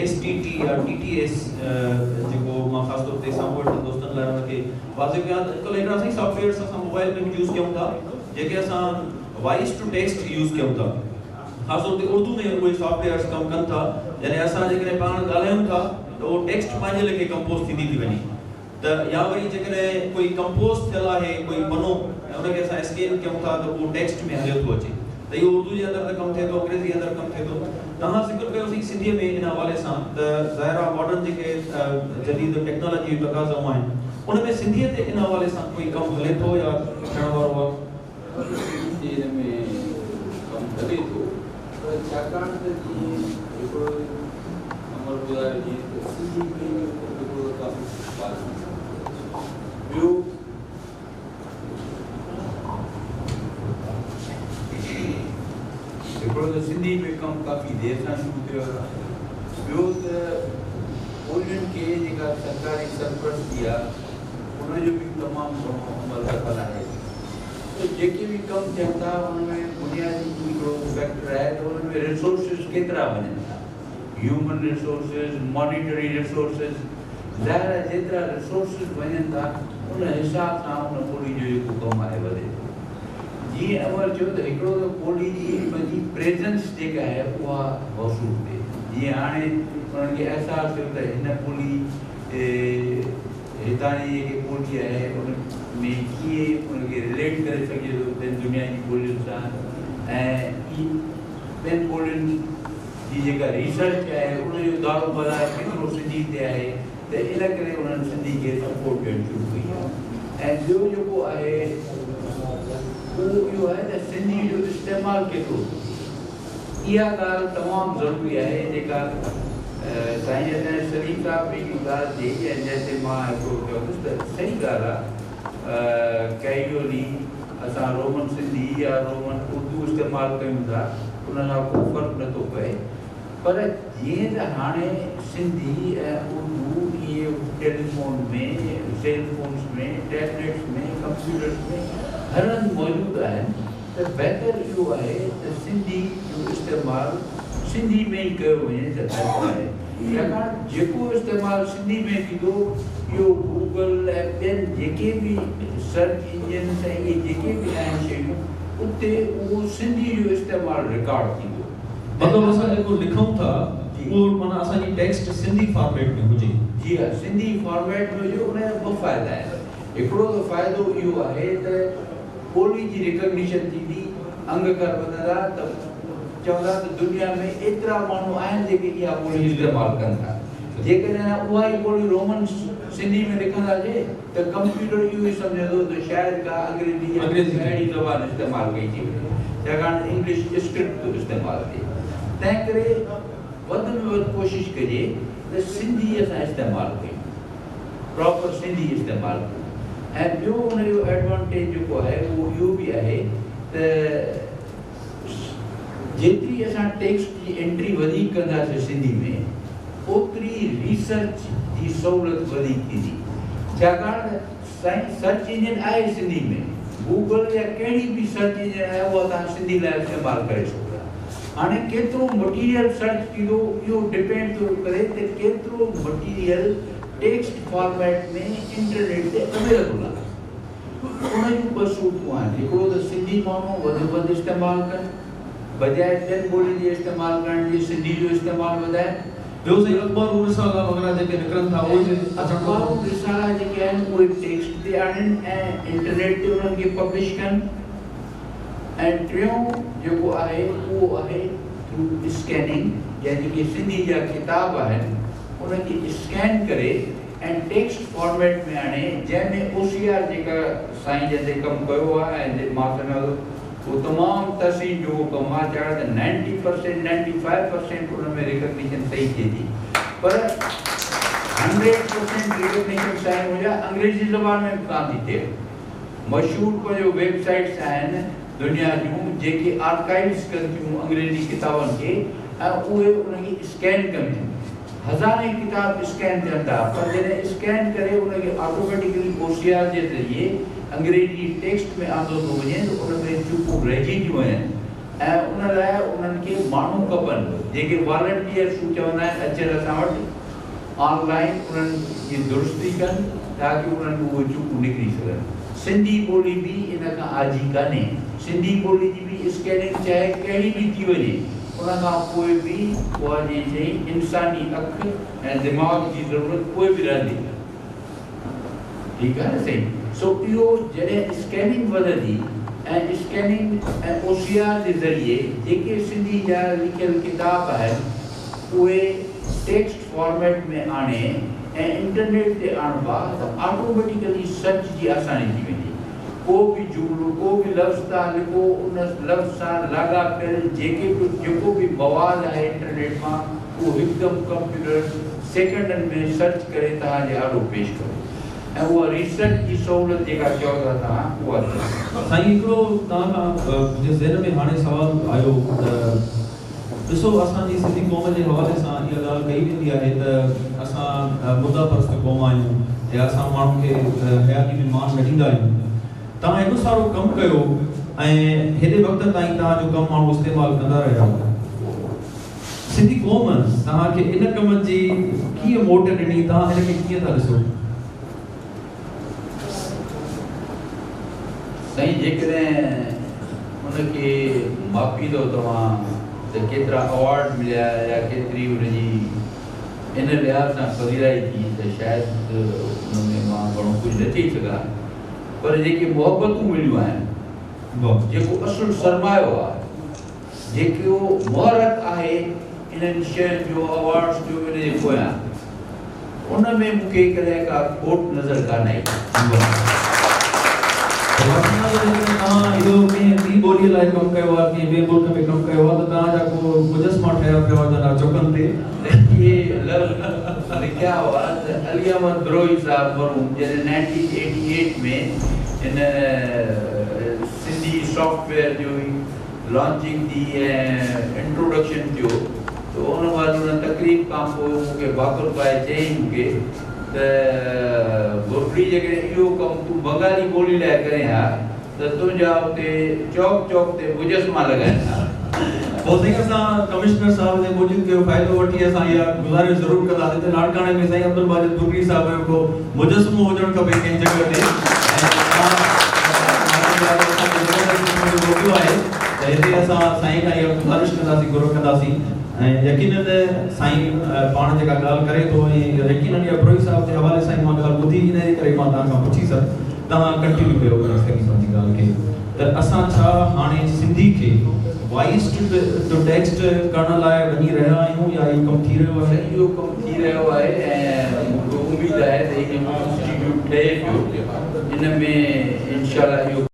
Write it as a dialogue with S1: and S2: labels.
S1: S T ٽي يا ٽي T S جيڪو مان خاص طور تي سامهون ويٺل دوستن لاء ان کي واضح ڪيان ته اڄڪلهه هڪڙا سائين سافٽ ويئرس اسان موبائل ۾ به يوز ڪيون ٿا جيڪي اسان وائس ٽو ٽيڪسٽ يوز ڪيون ٿا خاص طور تي اردو ۾ اهي سافٽ ويئرس ڪم ڪن ٿا يعني اسان جيڪڏهن پاڻ ڳالهايون ٿا ته اهو ٽيڪسٽ پنهنجي ليکي ڪمپوز ٿيندي ٿي وڃي ته يا وري جيڪڏهن ڪوئي ڪمپوز ٿيل آهي ڪوئي پنو ۽ ان کي اسان اسڪين ڪيون ٿا ته اهو ٽيڪسٽ ۾ هليو ٿو اچي ته اهو اردو جي اندر ته ڪم ٿئي ٿو انگريزي جي اندر ڪم ٿئي ٿو. توهان ذڪر ڪيو سائين سنڌيء ۾ ان حوالي سان ته ظاهر آهي ماڊرن جيڪي جديد ٽيڪنالاجي جون تقاضائون آهن ان ۾ سنڌيء تي ان حوالي سان ڪوئي ڪم هلي ٿو يا ٿيڻ وارو آهي؟
S2: سنڌي ان ۾ ڪم هلي ٿو پر ڇاڪاڻ ته جيئن هڪڙو امر ٻڌايو جيئن ته سنڌي ۾ هڪڙو ته ڪافي ٻيو هڪڙو ته سنڌي ۾ ڪم ڪافي دير سان شروع ٿيو آهي ٻيو ته ٻولين کي جيڪا سرڪاري سرپرستي آهي ان جو به تمام گهڻو عمل دخل آهي ته جيڪي به ڪم ٿين ٿا ان ۾ بنيادي هڪڙو فيڪٽر آهي ته ان ۾ ريسورسز ڪيترا وڃن ٿا هيومن ريسورسز، مانيٽري ريسورسز، ظاهر آهي جيترا ريسورسز وڃن ٿا ان حساب سان ان ٻولي جو جيڪو ڪم آهي وڌي ٿو. جيئن امر چيو ته هڪڙو ته ٻولي جي پنهنجي پريزنس جيڪا آهي اها محسوس ٿئي جيئن هاڻي انهن کي احساس ٿيو ته هن ٻولي هتان جي جيڪي ٻولي آهي ان ۾ ڪيئن ان کي رليٽ ڪري سگهجي ٿو ٻين دنيا جي ٻولين سان ۽ ٻين ٻولين جي جيڪا ريسرچ آهي ان جو دارو مدار ڪيترو سنڌي تي آهي ته ان ڪري انهن سنڌي کي سپورٽ ڏيڻ شروع ڪئي آهي ۽ ٻيو جيڪو آهي اهو اهو آهي ته سنڌي جو استعمال ڪيترو ٿو ٿئي اها ڳالهه تمام ضروري آهي جيڪا سائين اسان جي سليم صاحب به هڪ ڳالهه چئي ۽ جنهن تي مان هڪڙو چوندس ته صحيح ڳالهه آهي ڪيجولي اسان رومن سنڌي يا رومن اردو استعمال ڪيون ٿا ان سان ڪو فرق نه ٿو پئي پر جيئن ته هاڻي سنڌي ۽ اردو اهي telephone ۾ cell phones ۾ tablets ۾ computers ۾ هر هنڌ موجود آهن ته بهتر اهو آهي ته سنڌي جو استعمال سنڌي ۾ ئي ڪيو وڃي ته بهتر آهي ڇاڪاڻ جيڪو استعمال سنڌي ۾ ٿيندو اهو گوگل ۽ ٻين جيڪي به سرچ انجنس ۽ اهي جيڪي به آهن شيون اتي اهو سنڌي جو استعمال رڪارڊ ٿيندو.
S1: مطلب اسان جيڪو لکون ٿا اهو معنيٰ اسان جي ٽيڪسٽ سنڌي فارميٽ ۾ هجي.
S2: جي ها سنڌي فارميٽ ۾ هجي ان جا ٻه فائدا آهن هڪڙو ته فائدو اهو آهي ته ٻولي جي ريڪگنيشن ٿيندي انگ اکر وڌندا ته چوندا ته دنيا ۾ ايترا ماڻهو آهن جيڪي اها ٻولي استعمال ڪن ٿا. جيڪڏهن اها ئي ٻولي رومن سنڌي ۾ لکنداسين ته ڪمپيوٽر اهو ئي سمجهندو ته شايد ڪا انگريزي يا ڪا اهڙي زبان استعمال ڪئي ٿي وڃي، ڇاڪاڻ ته انگلش اسڪرپٽ ٿو استعمال ٿئي. تنهنڪري وڌ ۾ وڌ ڪوشش ڪجي ته سنڌي اسان استعمال ڪيون. پراپر سنڌي استعمال ڪيون ۽ ٻيو ان جو ايڊوانٽيج جيڪو آهي اهو اهو به آهي ته جيتري اسان ٽيڪسٽ جي انٽري وڌيڪ ڪنداسين سنڌي ۾ اوتري ريسرچ جي سهولت وڌيڪ ٿيندي ڇاڪاڻ ته سائين سرچ انجن آهي سنڌي ۾ گوگل يا ڪهڙي به سرچ انجن آهي اها توهان سنڌي لاء استعمال ڪري سگهو ٿا هاڻي ڪيترو مٽيريل سرچ ٿيندو اهو ڊپينڊ ٿو ڪري ته ڪيترو مٽيريل ٽيڪسٽ فارميٽ ۾ انٽرنيٽ تي اويليبل آهي. ان جون ٻه صورتون آهن هڪڙو ته سنڌي ماڻهو وڌ وڌ استعمال ڪن بجاء ٻين ٻولين جي استعمال ڪرڻ جي سنڌي جو استعمال وڌائين.
S1: ٻيو سائين اخبارون رسالا وغيره جيڪي نڪرن ٿا اهي به اچڻ کپن.
S2: اخبارون رسالا جيڪي آهن اهي ٽيڪسٽ تي آڻين ۽ انٽرنيٽ تي انهن کي پبلش ڪن. ۽ ٽيون جيڪو آهي اهو آهي ٿرو اسڪيننگ يا جيڪي سنڌي جا ڪتاب آهن ان کي اسڪين ڪري ۽ ٽيڪسٽ فارميٽ ۾ آڻي جنهن ۾ او سي آر جيڪا سائين جن تي ڪم ڪيو آهي ۽ مان سمجهان ٿو اهو تمام تحسين جوڳو ڪم آهي ڇاڪاڻ ته ninety percent ninety five percent ان ۾ ريڪگنيشن صحيح ٿئي ٿي پر هنڊريڊ پرسينٽ ريڪگنيشن سائين منهنجا انگريزي زبان ۾ به ڪانه ٿي ٿئي. مشهور پنهنجو ويب سائيٽس آهن دنيا جون جيڪي آرڪائيوز ڪن ٿيون انگريزي ڪتابن کي ۽ اهي ان کي اسڪين ڪن ٿيون هزارين ڪتاب اسڪين ٿين ٿا پر جڏهن اسڪين ڪري ان کي آٽوميٽيڪلي او سي آر جي ذريعي انگريزي ٽيڪسٽ ۾ آندو ٿو وڃي ته ان ۾ چوڪون رهجي ٿيون وڃن. ۽ ان لاء انهن کي ماڻهو کپن جيڪي والنٽيئرس هو چوندا آهن اچن اسان وٽ آن لائين انهن جي درستي ڪن تاڪه انهن ۾ اهي چڪون نڪري سگهن. سنڌي ٻولي به ان کان آجي ڪانهي. سنڌي ٻولي جي به اسڪيننگ چاهي ڪهڙي به ٿي وڃي ان کان پوء به اها جيئن چئين انساني اک ۽ دماغ جي ضرورت پوء به رهندي. ٺيڪ آهي نه سائين. سو اهو جڏهن اسڪيننگ وڌندي ۽ اسڪيننگ ۽ او سي آر جي ذريعي جيڪي سنڌي جا لکيل ڪتاب آهن اهي ٽيڪسٽ فارميٽ ۾ آڻي ۽ انٽرنيٽ تي آڻبا ته آٽوميٽيڪلي سرچ جي آساني ٿي ويندي. ڪو به جملو ڪو به لفظ توهان لکو ان لفظ سان لاڳاپيل جيڪي به جيڪو به مواد آهي انٽرنيٽ مان اهو هڪدم ڪمپيوٽر سيڪنڊن ۾ سرچ ڪري توهان جي آڏو پيش ڪندو ۽ اها ريسرچ جي سهولت جيڪا چئو ٿا توهان اها ٿيندي.
S1: سائين هڪڙو توهان کان منهنجي ذهن ۾ هاڻي سوال آيو ته ڏسو اسان جي سنڌي قوم جي حوالي سان اها ڳالهه ڪئي ويندي آهي ته اسان مرده پرست قوم آهيون يا اسان ماڻهن کي حياتي ۾ مان نه ڏيندا آهيون. توهان ايڏو سارو ڪم ڪيو ۽ هيڏي وقت تائين توهان جو ڪم ماڻهو استعمال ڪندا رهيا. سنڌي قوم توهان کي ان ڪم جي ڪيئن موٽ ڏني، توهان ان کي ڪيئن ٿا ڏسو؟
S2: سائين جيڪڏهن ان کي ماپيندو توهان ته ڪيترا اوارڊ مليا يا ڪيتري ان جي ان لحاظ سان پذيرائي ٿي ته شايد ان ۾ مان گهڻو ڪجهه نه چئي سگهان پر جيڪي محبتون مليون آهن جيڪو اصل سرمايو آهي جيڪو محرڪ آهي انهن شين جو اوارڊس جو ان جي پويان ان ۾ مون کي ڪڏهن ڪا کوٽ نظر ڪانه آئي.
S1: توهان اهو ڪنهن ٻي ٻوليء لاء ڪم ڪيو آهي، ڪنهن ٻئي ملڪ ۾ ڪم ڪيو آهي ته توهان جا ڪو مجسما ٺهيا پيا هجن ها چوڪن تي.
S2: اهي لفظ لکيا هئا ته علي احمد بروهي صاحب مرحوم جڏهن نائنٽين ايٽي ايٽ ۾ هن سنڌي سافٽ ويئر جو لانچنگ ٿي ۽ انٽروڊڪشن ٿيو ته ان مهل ان تقريب کان پوء مون کي ڀاڪر پائي چيائين مون کي ته گهرڙي جيڪڏهن اهو ڪم تون بنگالي ٻولي لاء ڪرين ها ته تنهنجا اتي چوڪ چوڪ تي مجسما لڳائين ها.
S1: پوء سائين اسان ڪمشنر صاحب جي موجودگي جو فائدو وٺي اسان اها گذارش ضرور ڪنداسين ته لاڙڪاڻي ۾ سائين عبدالماجد ڀرڳڙي صاحب جو ڪو مجسمو هجڻ کپي ڪنهن جڳهه تي ۽ موقعو آهي ته هتي اسان سائين کان اها گذارش ڪنداسين گهر ڪنداسين ۽ يقينن سائين پاڻ جيڪا ڳالهه ڪري ٿو ۽ يقينن اها بروهي صاحب جي حوالي سان مان ڳالهه ٻڌي ان جي ڪري مان توهان کان پڇي سر توهان ڪنٽينيو ڪيو سائين پنهنجي ڳالهه کي ته اسان ڇا هاڻي سنڌي کي وائس ٽو ٽيڪسٽ ڪرڻ لاء وڃي رهيا آهيون يا اهو ڪم ٿي رهيو آهي؟
S2: اهو ڪم ٿي رهيو آهي ۽ مون کي اميد آهي ته هي جيڪو انسٽيٽيوٽ ٺهي پيو ان ۾ انشاء الله اهو.